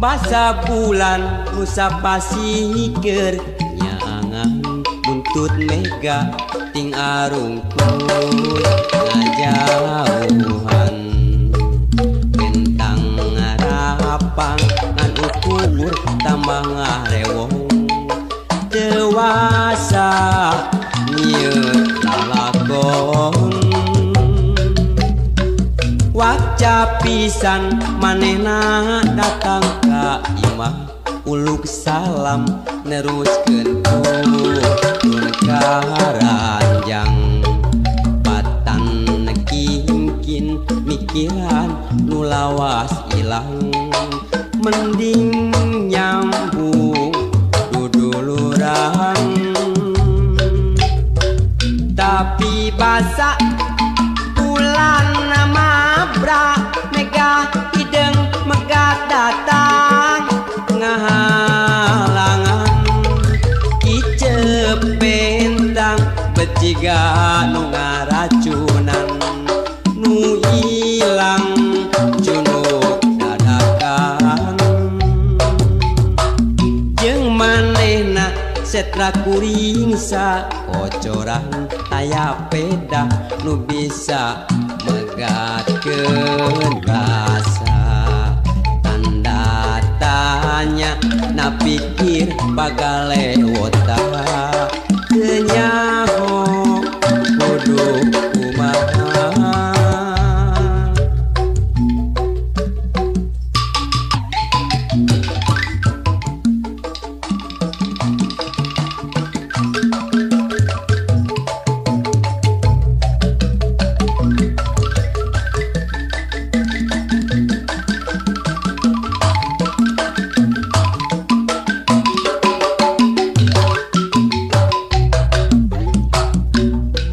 Basa bulan nusa pasikeur nyaangan buntut mega ting arungkut ngajauhan bentang ngarapang ngan ukur tambah ngarewong dewasa nyieun lalakon waca pisan manehna datang ka imah uluk salam neruskeun turun ka ranjang patan kingkin mikiran nu lawas ilang mending nyambung duduluran tapi basa bulan mabra mega hideng megat datang ngahalangan kicep bentang beciga nu ngaracunan nu ilang cunuk dadakan jeung manehna setra kuring sakocoran aya peda nu bisa megatkeun rasa tanda tanya na pikir bagalewota teu nyaho kudu kumaha.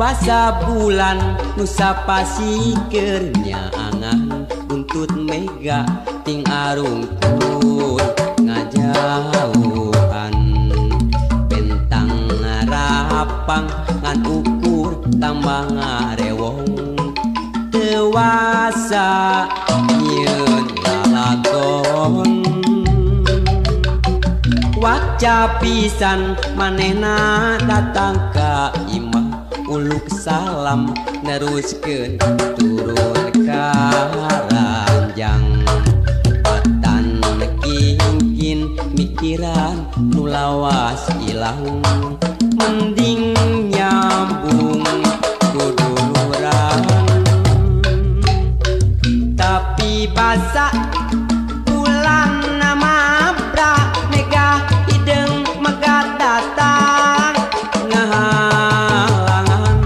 Basa bulan nusa pasikeur nyaangan buntut mega ting arungkut ngajauhan bentang ngarapang ngan ukur tambah ngarewong dewasa nyieun lalakon waca pisan manehna datang ka imah uluk salam neruskeun turun ka ranjang patan kingkin mikiran nu lawas ilang mending nyambung duduluran tapi basa bulan mabra mega hideng megat datang ngahalangan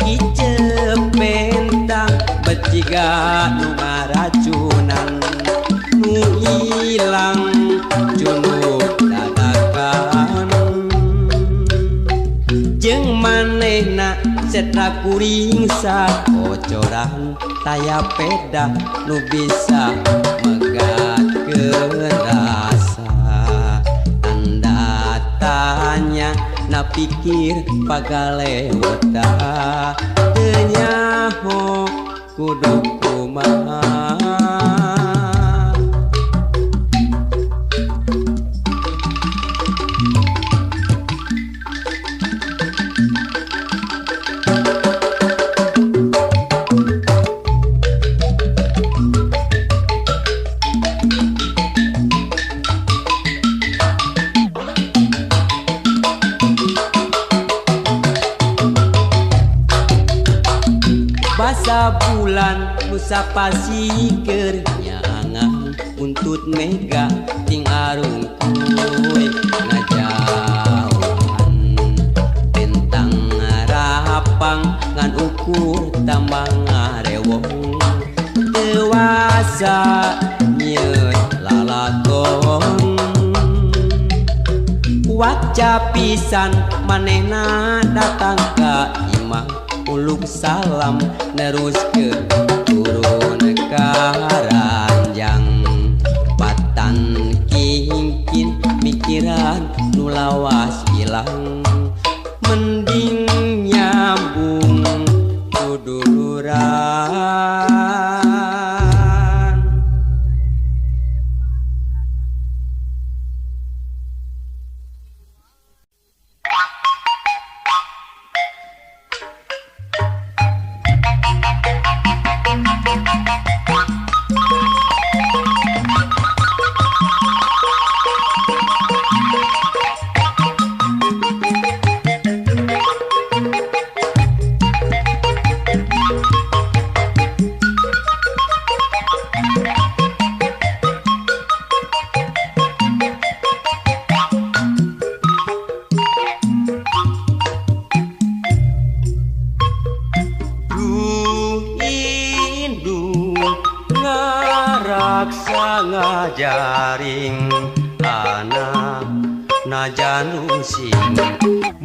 kicep bentang beciga nu ngaracunan nu ilang cunuk dadakan jeung manehna setra kuring sakocoran taya peda nu bisa megatkeun rasa tanda tanya na pikir pagalewota teu nyaho kudu kumaha. Basa bulan nusa pasikeur nyaangan buntut mega ting arungkuy ngajauhan bentang ngarapang ngan ukur tambah ngarewong dewasa nyieun lalakon waca pisan manehna datang ka imah uluk salam neruskeun turun ka ranjang patan kingkin mikiran nu lawas ilang mending nyambung duduluran. Ngaraksa ngajaring anak najan rungsing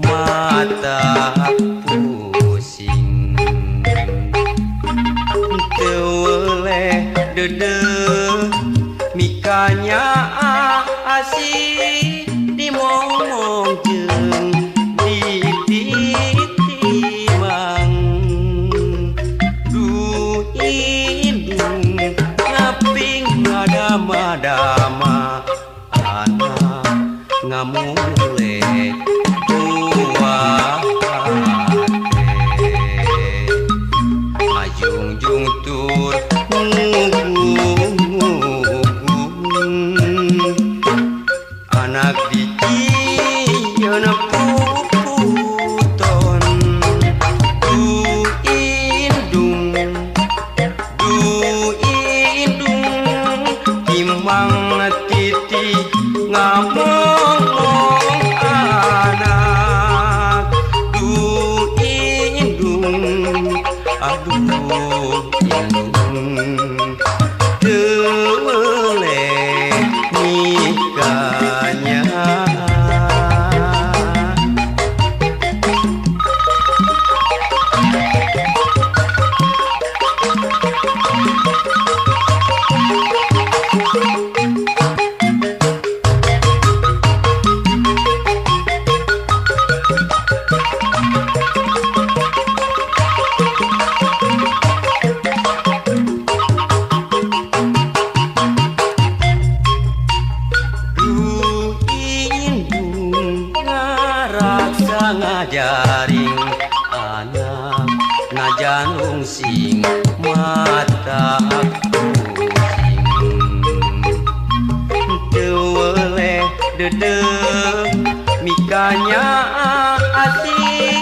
mata pusing. Teu weleh deudeuh mikanya asih dimomong jeung dititimang. Duh indung ngaping ngadama-dama anak ngamule buah hate. Ngajungjung tur ngugung anak dijieun puputon. Duh indung, duh indung timang titi ngamong anak. Duh indung, aduh indung teu weleh nikahnya. Duh indung ngaraksa ngajaring anak najan rungsing mata pusing. Teu weleh deudeuh mikanya asih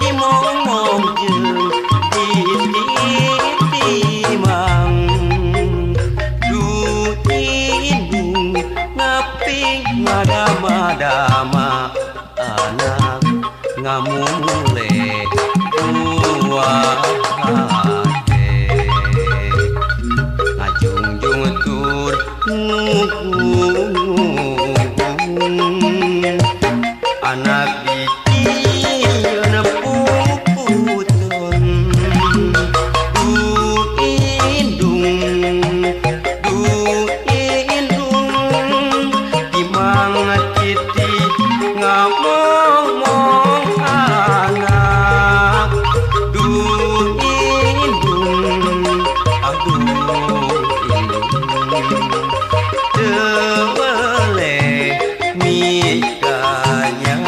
dimomong jeung dititimang. Duh indung ngaping ngadama-dama anak ngamumule buah hate. Ngajungjung tur ngugung anak dijieun puputon. Duh indung, duh indung timang titi ngamong anak. Duh indung, aduh indung teu weleh mikanya.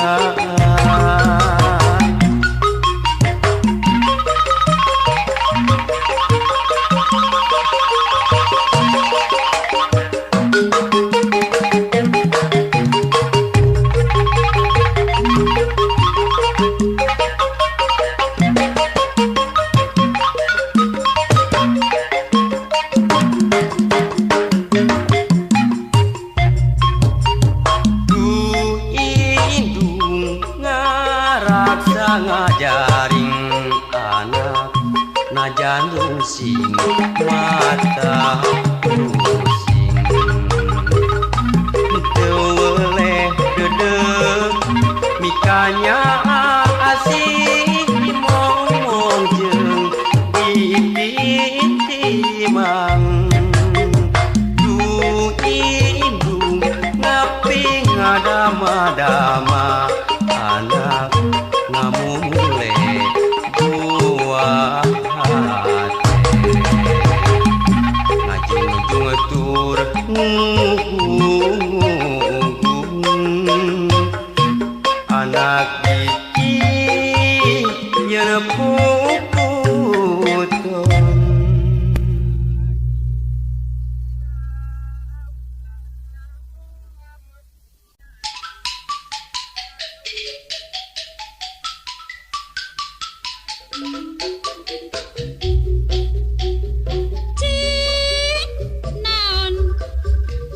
Duh indung ngaraksa ngajaring anak najan rungsing mata pusing. Teu weleh deudeuh mikanya asih dimomong jeung dititimang. Duh indung ngaping ngadama-dama anak ngamumule buah hate. Ngajungjung tur ngugung anak dijieun puputon. Cik naon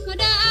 kuda.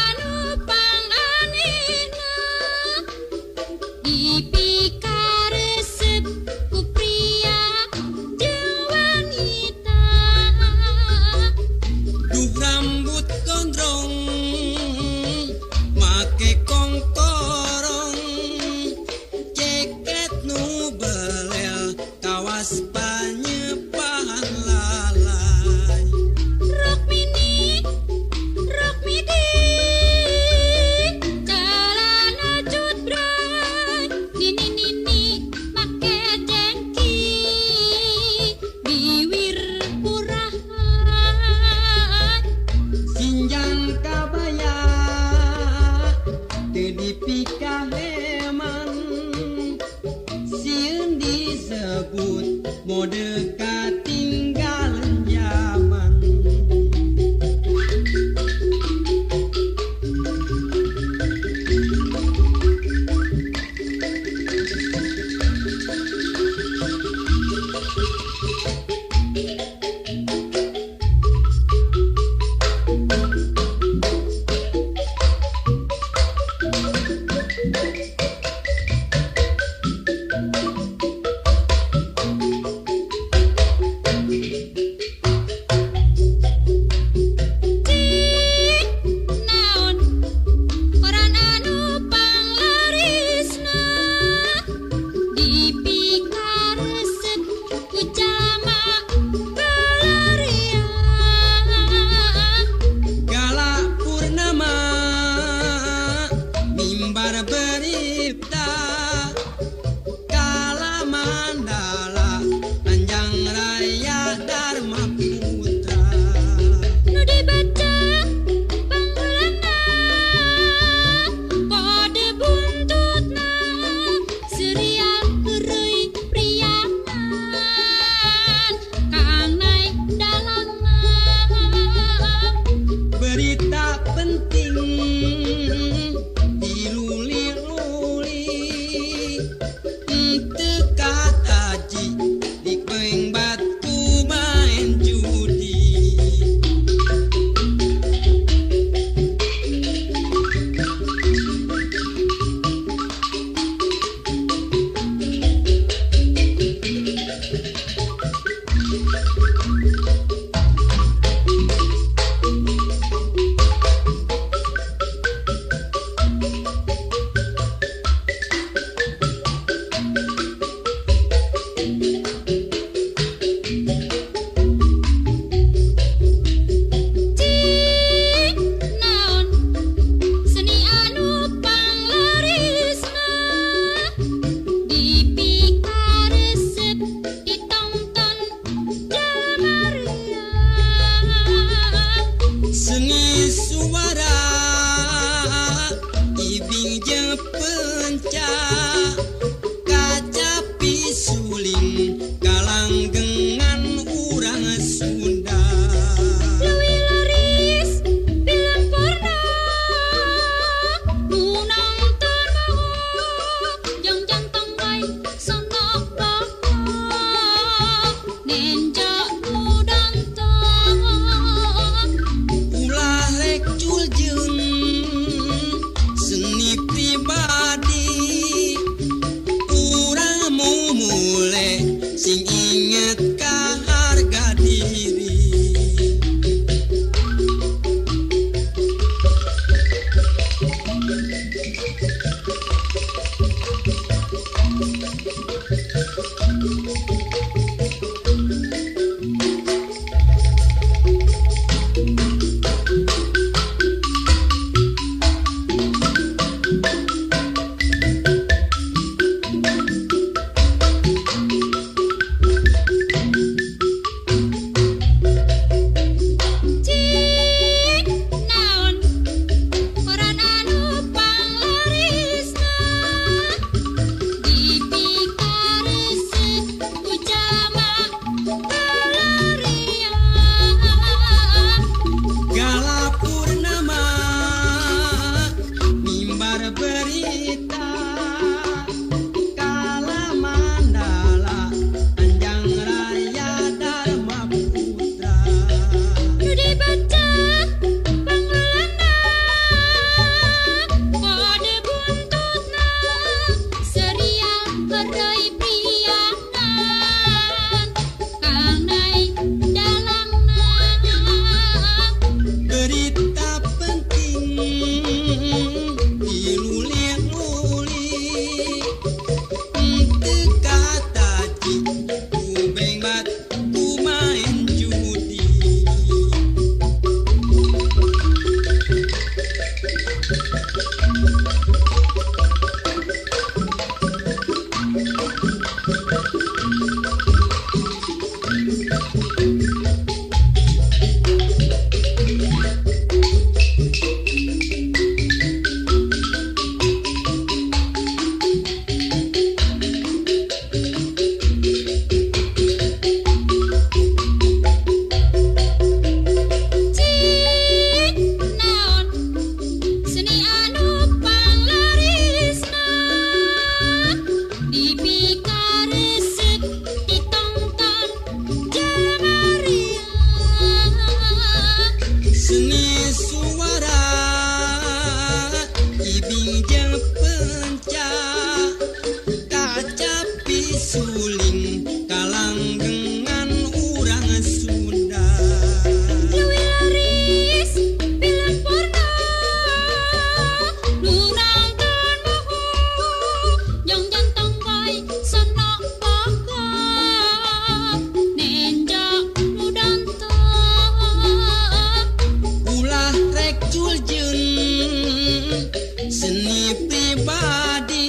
Seni pribadi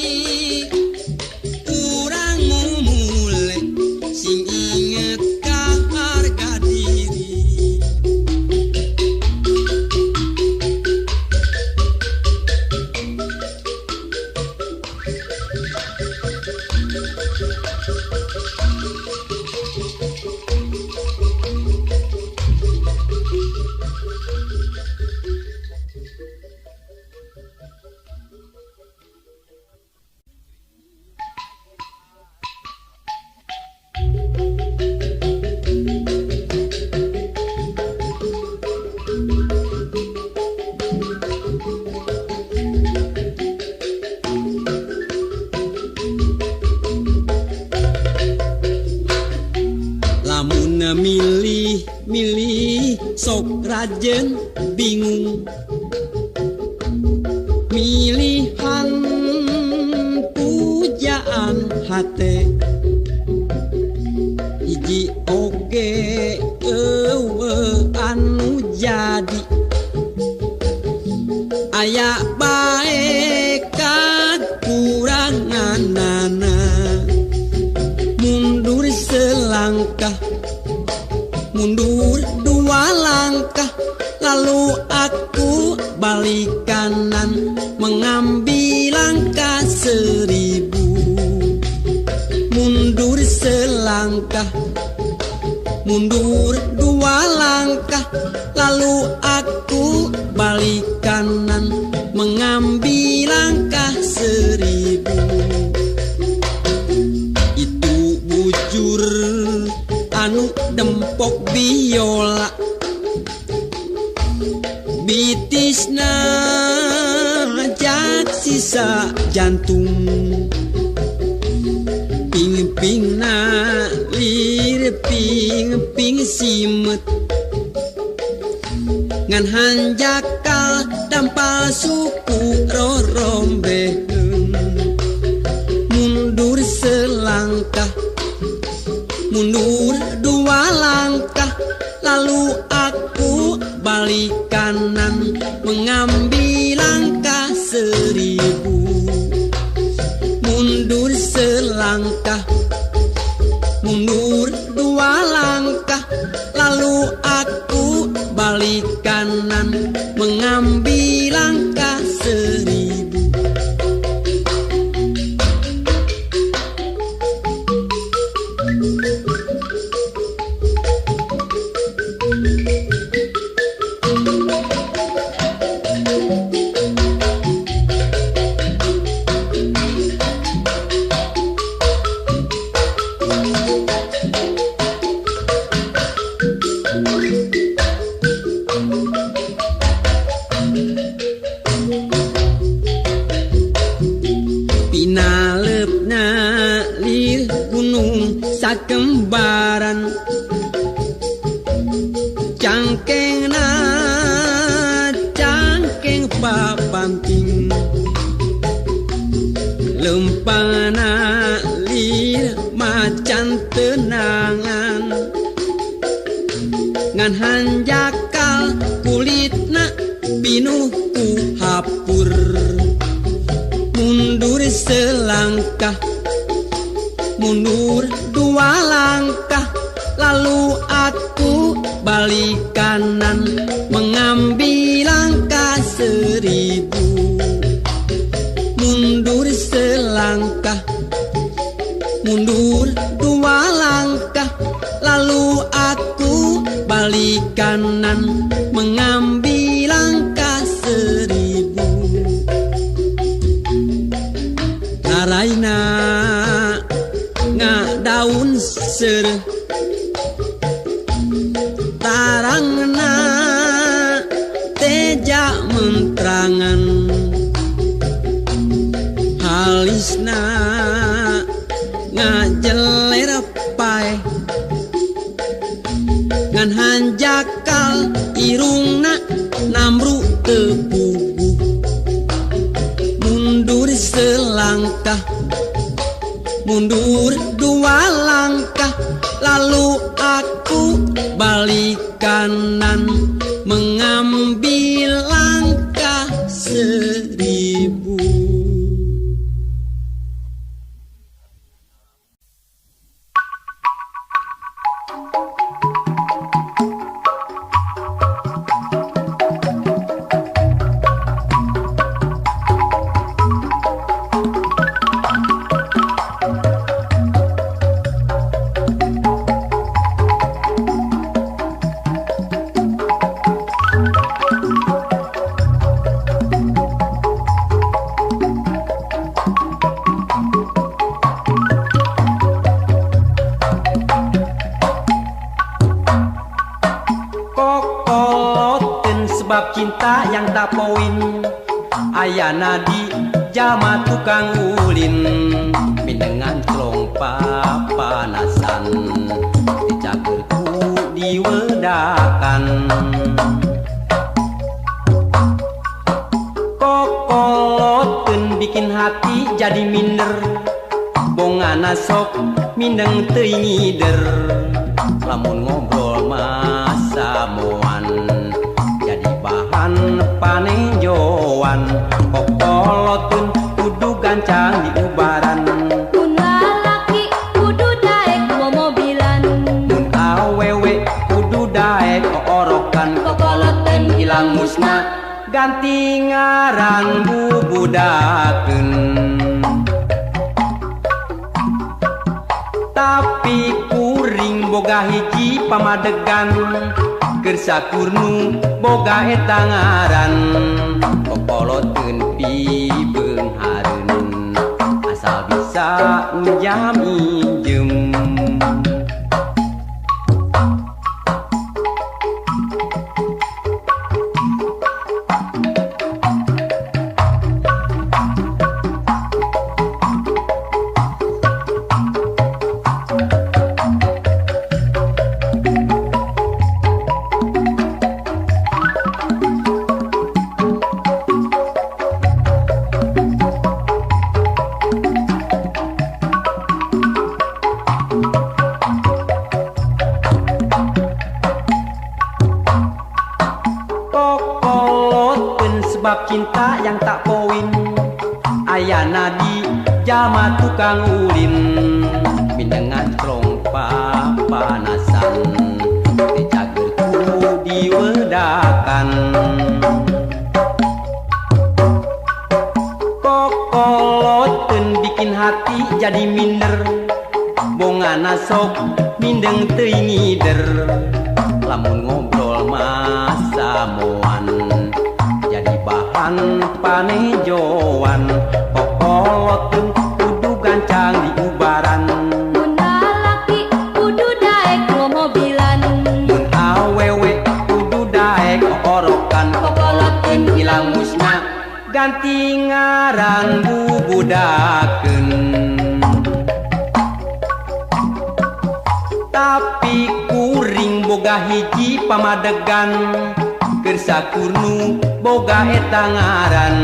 urang mumule sing inget ka harga diri. Lamun milih-milih sok rajen bingung, milihan pujaan hate hiji oge eueuh anu jadi aya bae kakuranganana. Mundur selangkah, mundur dua langkah, lalu aku balik kanan mengambil langkah 1000. Mundur selangkah, mundur dua langkah, lalu aku balik kanan mengambil langkah 1000. Itu bujur anu dempok biola, bitisna jak sisa jantung, ping-pingna lir ping-ping simet, ngan hanjakal dampal suku rorombeheun. Mundur selangkah, mundur dua langkah, lalu aku balik kanan mengambil langkah 1000. Mundur selangkah, mundur dua langkah, lalu aku balik kanan mengambil langkah 1000. Pinalepna lir gunung sakembaran, cangkengna cangkeng papanting, lempangna lir macan tenangan, ngan hanjakal kulitna pinuh ku hapur. Mundur selangkah, mundur dua langkah, lalu aku balik kanan mengambil langkah 1000. Mundur selangkah, mundur dua langkah, lalu aku balik kanan mengambil langkah 1000. Taraina ngadaun seureuh, tarangna teja mentrangan, halisna ngajeler paeh, ngan hanjakal irungna namru teu puguh. Mundur selangkah, mundur dua langkah, lalu aku balik kanan mengambil langkah 1000. sebab cinta yang tak poin. Ayana di jalma tukang ulin minengan clong papanasan dicager ku diwedakan. Kokoloteun bikin hati jadi minder, bongana sok mindeng teuing ngider. Lamun ngobrol masamoan jadi bahan panenjoan. Kokoloteun kudu gancang diubaran. Mun lalaki kudu daek momobilan, mun awewe kudu daek oorokan. Kokoloteun ilang musna ganti ngaran bubudakeun. Tapi kuring boga hiji pamadegan, keur sakurnu boga eta ngaran. Kokoloteun pibeunghareun asal bisa njam injem. Kokoloteun sebab cinta yang tak poin. Ayana di jalma tukang ulin minengan clong papanasan dicager ku diwedakan. Kokoloteun bikin hati jadi minder, bongana sok mindeng teuing ngider. Lamun ngobrol masamoan jadi bahan panejoan. Kokoloteun kudu gancang diubaran, mun lalaki kudu daek momobilan, mun awewe kudu daek oorokan. Kokoloteun ilang musna ganti ngaran bubudakeun. Tapi kuring boga hiji pamadegan, keur sakurnu boga eta ngaran.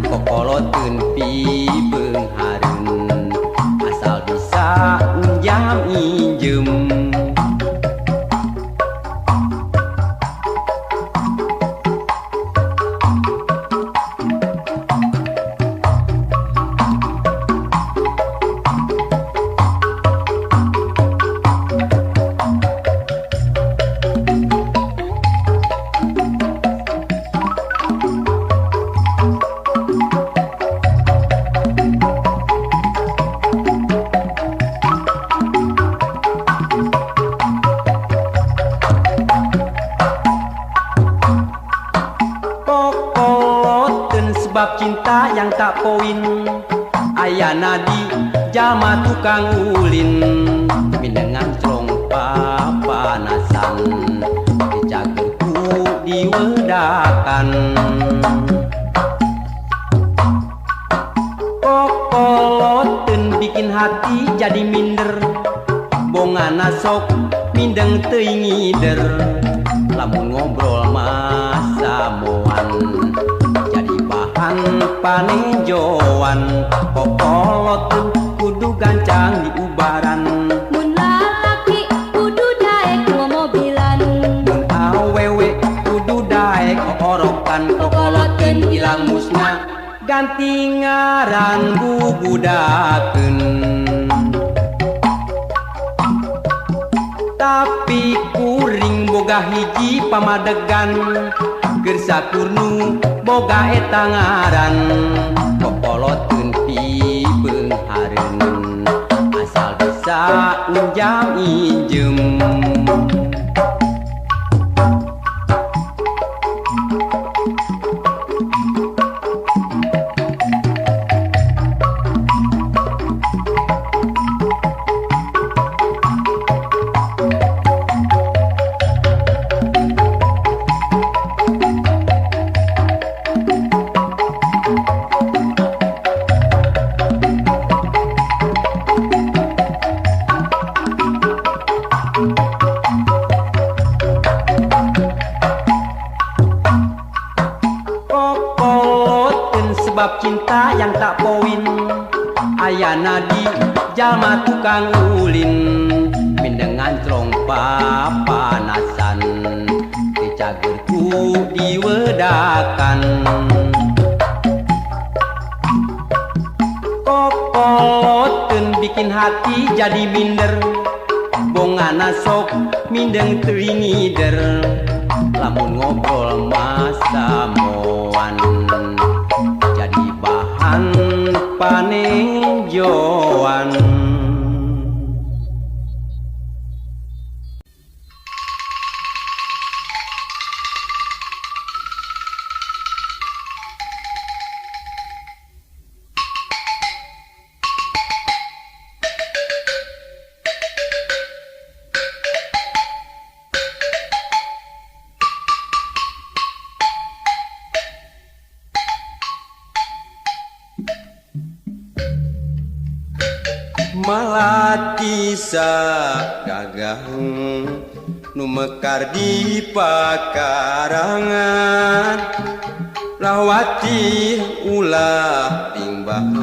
Kokoloteun pibeunghareun asal bisa njam injem. Kokoloteun sebab cinta yang tak poin. Ayana di jalma tukang ulin minengan clong papanasan dicager ku diwedakan. Kokoloteun bikin hati jadi minder, bongana sok mindeng teuing ngider. Lamun ngobrol masamoan jadi bahan panenjoan. Kokoloteun kudu gancang diubaran, mun lalaki kudu daek momobilan, mun awewe kudu daek oorokan. Kokoloteun ilang musna ganti ngaran bubudakeun. Tapi kuring boga hiji pamadegan, keur sakurnu boga eta ngaran. Kokoloteun pibeunghareun asal bisa njam injem. Bab cinta yang tak poin ayana di jalma tukang ulin mindeng nganclong papanasan dicager ku diwedakan. Kokoloteun bikin hati jadi minder bongana sok mindeng teuing ngider lamun ngobrol masamoan jadi bahan panenjoan. Malatisa gagang nu mekar di pakarangan lawati ulah timbang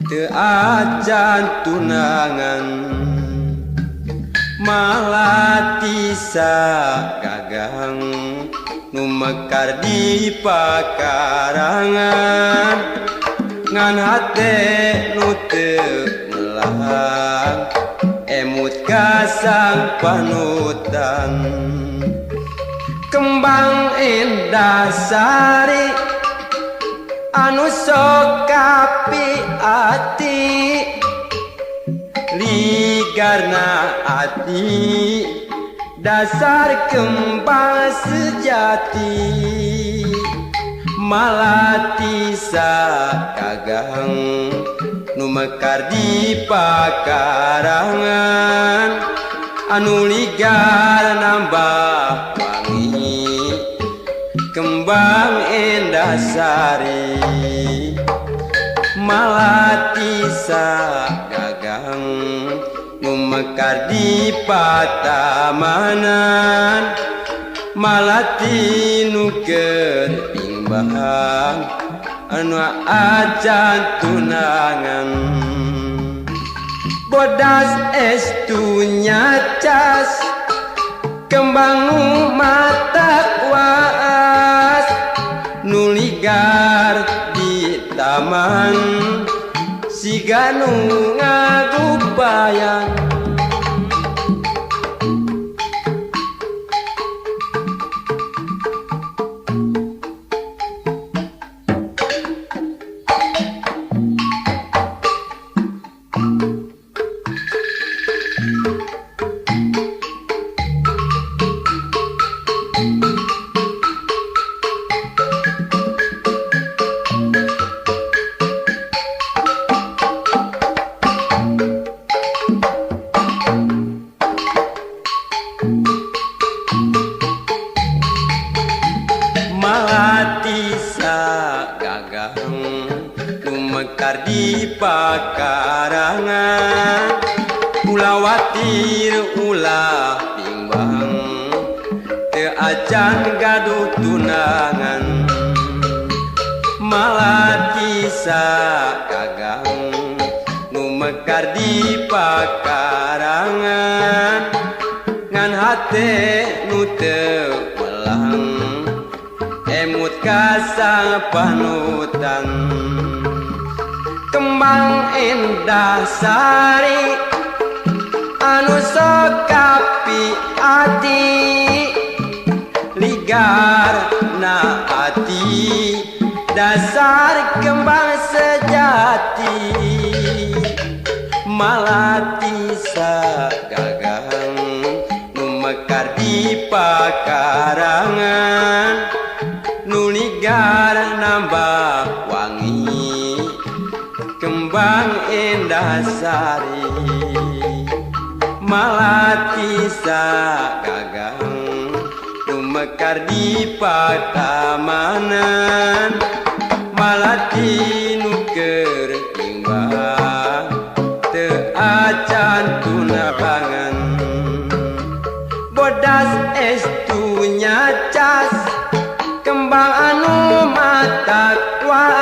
teu acan tunangan. Malatisa gagang nu mekar di pakarangan ngan hate nu teu melang emut ka sang panutan. Kembang indah sari anu sok kapi ati ligarna ati dasar kembang sejati. Malatisa gagang nu mekar di pakarangan anu ligar nambah wangi kembang endah sari. Malatisa gagang nu mekar di patamanan malati nu keur bimbang anu acan tunangan. Bodas estunya cas kembang nu mata waas nu ligar di taman siga nu ngagubayan. Malatisa gagang nu mekar di pakarangan ulah watir ulah bimbang teu acan gaduh tunangan. Malatisa gagang nu mekar di pakarangan ngan hate nu teu melang emut ka sang panutan. Kembang endah sari anu sok kapi ati ligar na ati dasar kembang sejati. Malatisa gagang nu mekar di pakarangan nu ligar nambah wangi kembang endah sari. Malatisa gagang nu mekar di patamanan malati nu keur timbang teu acan tunangan. Bodas estunya cas kembang anu mata kuas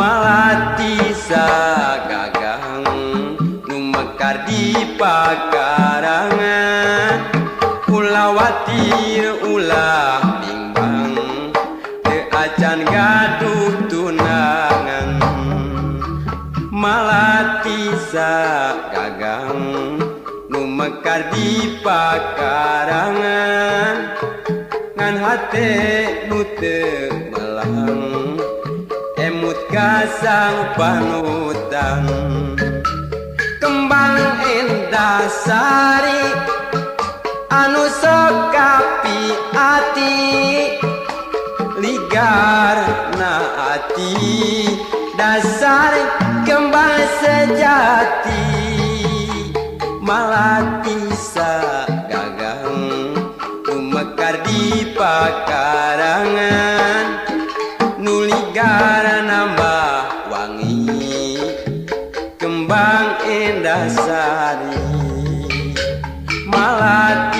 Malati sagagang nu mekar di pakarangan. Ulah watir ulah bimbang teu acan gaduh tunangan. Malati sagagang nu mekar di pakarangan. Ngan hate nu teu melang emut ka sang panutan. Kembang endah sari anu sok kapi ati, ligar na ati dasar kembang sejati. Malati sagagang nu mekar di pakarangan. Nu ligar nambah wangi kembang endah sari. Malati